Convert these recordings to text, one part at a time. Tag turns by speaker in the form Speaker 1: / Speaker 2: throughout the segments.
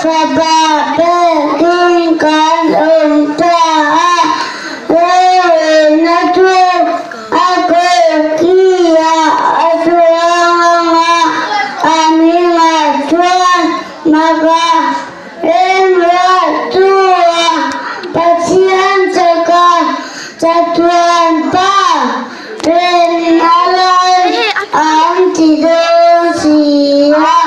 Speaker 1: Fapa pekin kan awm ta a, rorelna chu a kawlkiah a chuang ang a, a hmingah chuan maka remruattua Pathian chaka chatuan pa remna lai an ti dawn si a.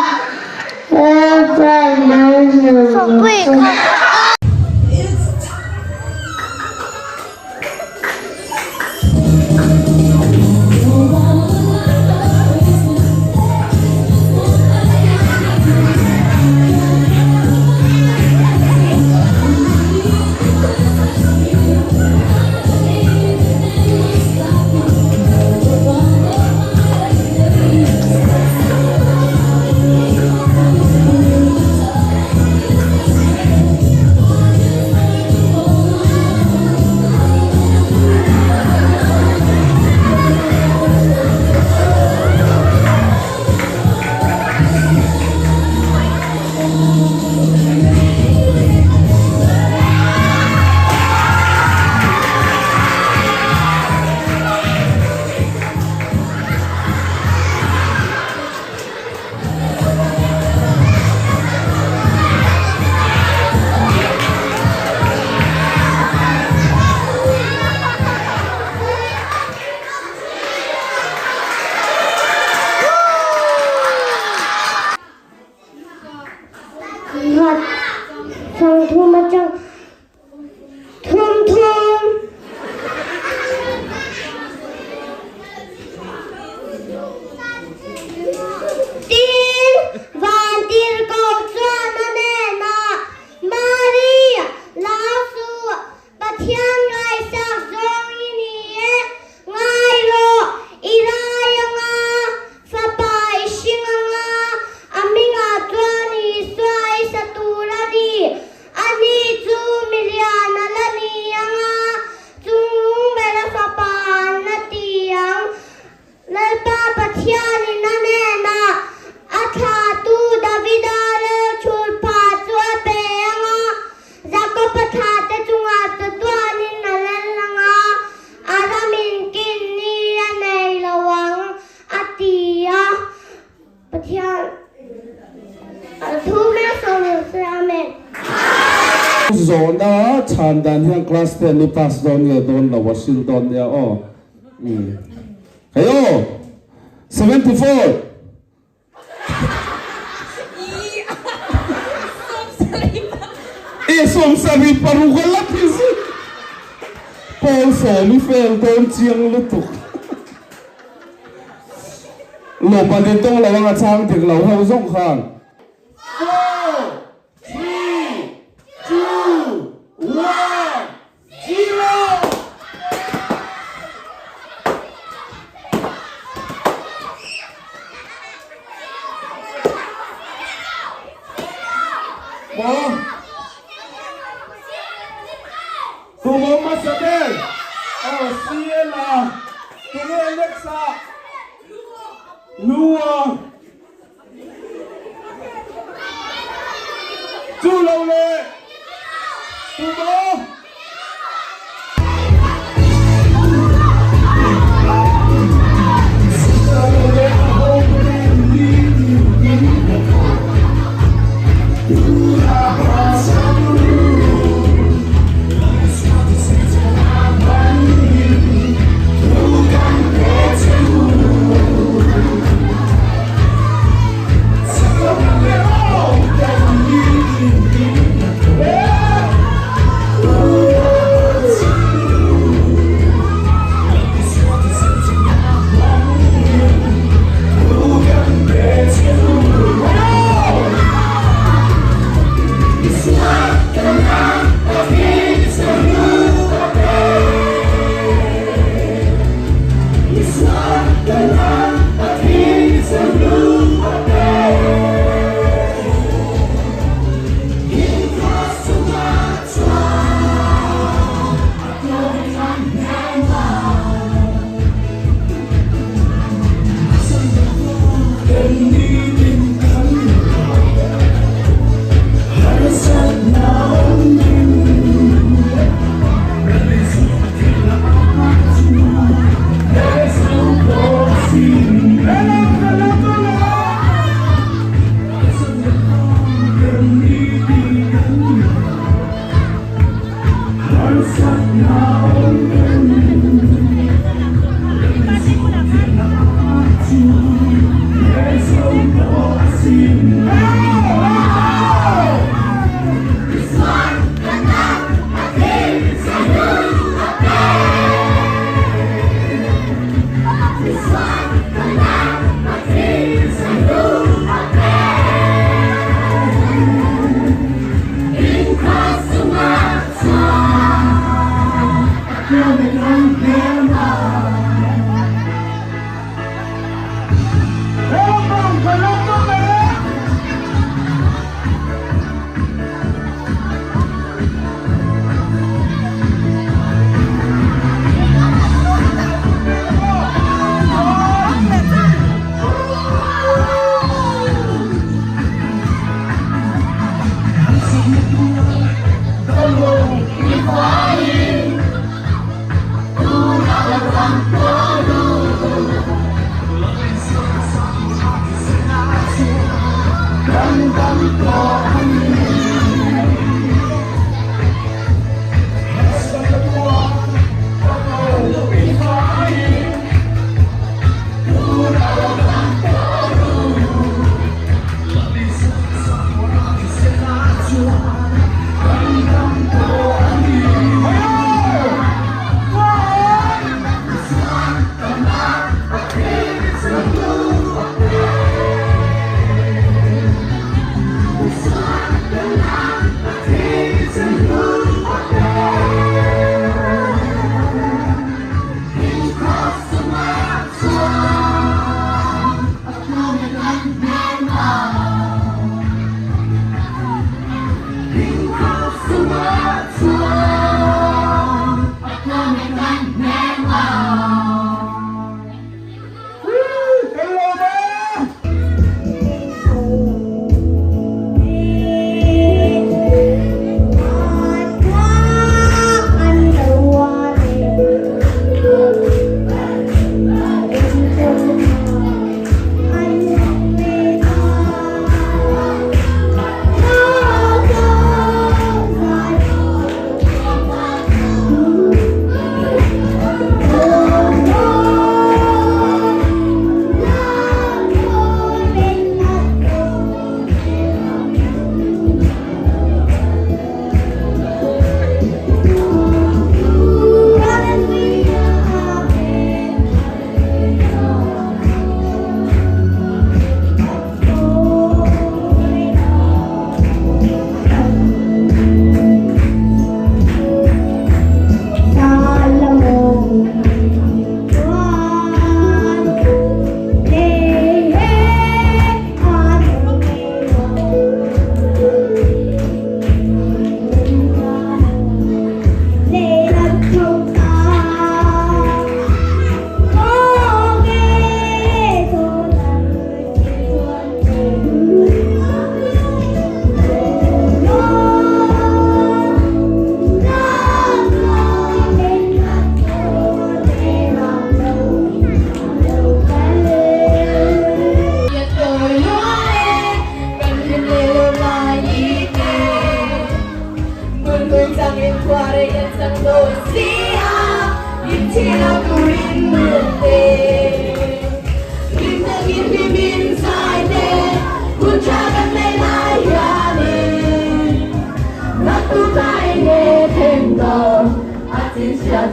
Speaker 1: Thum atang thum thum. Tin, Vantirhkoh chuan a hnenah, Mari, lau suh, Pathian ngaihsak zawng i ni e, ngai rawh, i rai anga, fapa i hring anga, a hmingah chuan Isua i sa tur a ni. Ani chu milian a la ni ang a, chunglung bera fapa an la ti ang. Lalpa Pathianin a hnenah a thlahtu Davida lalchhulpha chu a pe ang a, Jakoba thlahte chungah chatuanin a lal ang a, a ramin kin ni a nei lo ang, a ti a. Pathian thu mek sawi rawh se. Amen.
Speaker 2: Zawhna chhan dan hian class ten i pass dawn nge dawn lo a hril dawn nia aw. Hei aw. 74. I 76 a la thi zui. Pawl sawm i fail dawn chiang lutuk. Nupa din tawng lo anga chhang dik lo ho zawng khan. Four, three, two, one, zero. Maw? Tumawm hmasa ber? Aw, CL-a. Tunge next ah? Lua. Chu lo le. Tumaw?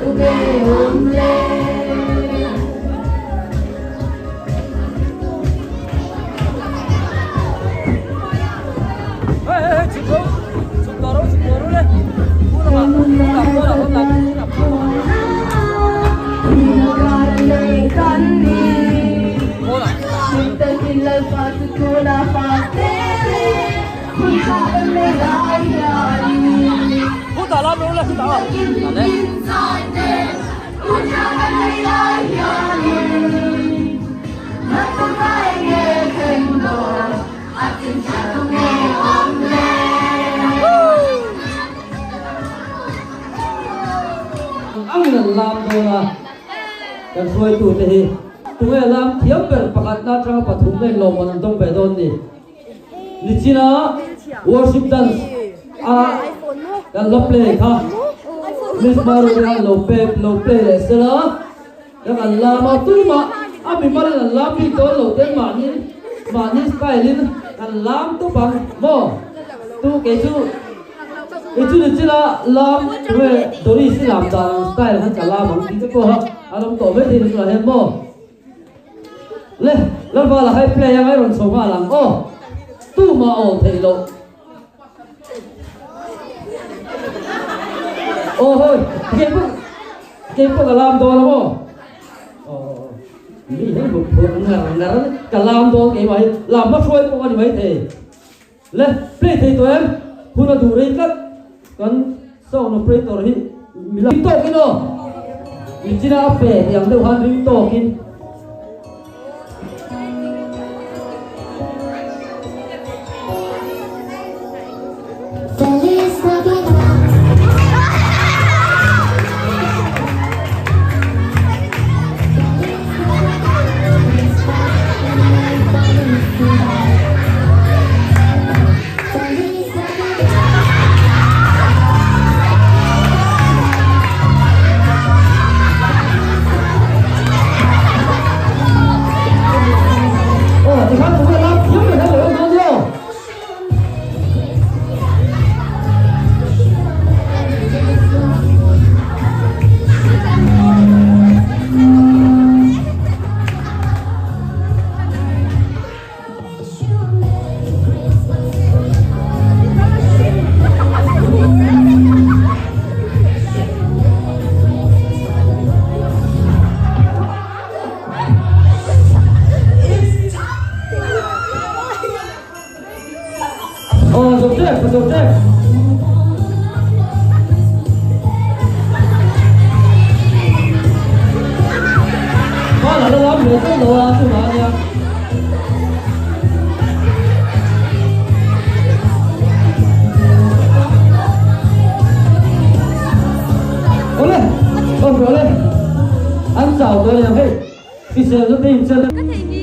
Speaker 3: tunge awm le?
Speaker 4: Ang an lam dawn a, kan hruaitute hi tunge lam thiam ber pakhatna atanga pathumna in lawmman an dawng ve dawn ni. Nichina worship dance a kan la play kha Miss Maru te khan lo pe lo play leh sela kan an lam a tumah a mimal in an lam bik dawn lo ten mahni mahni style in kan lam tawp ang maw tu kei chu kei chu nichina lam tunge Doris i lam dan ang style khan ka lam ang tih te pawh kha a awm tawh mai thei ni tunah hian maw. Le, Lalvala hai play a ngai rawn chho nghal ang aw. Tumah aw theih loh. Aw hawi, kei pawh kei pawh ka lam dawn a maw. Aw, mi hei hmuh phur ngar ngar ka lam dawn keimah hi lam hma hruai pawh a ni maithei. Le, play thei tawh em? Hun a duh rei tlat. Kan sound operator hi mi ring tawkin aw. Michina a pe tih ang deuh khan ring tawkin. Aw tikhan tunge lam thiam leh hian lo en dawn nia. Aw zo tep ka zo tep. Bala la lam ve tawh lo a chuvang ania. Awle, aw awle. An chau tawh aniang hei. Hrisel na te in chel.
Speaker 5: Ka thei hi.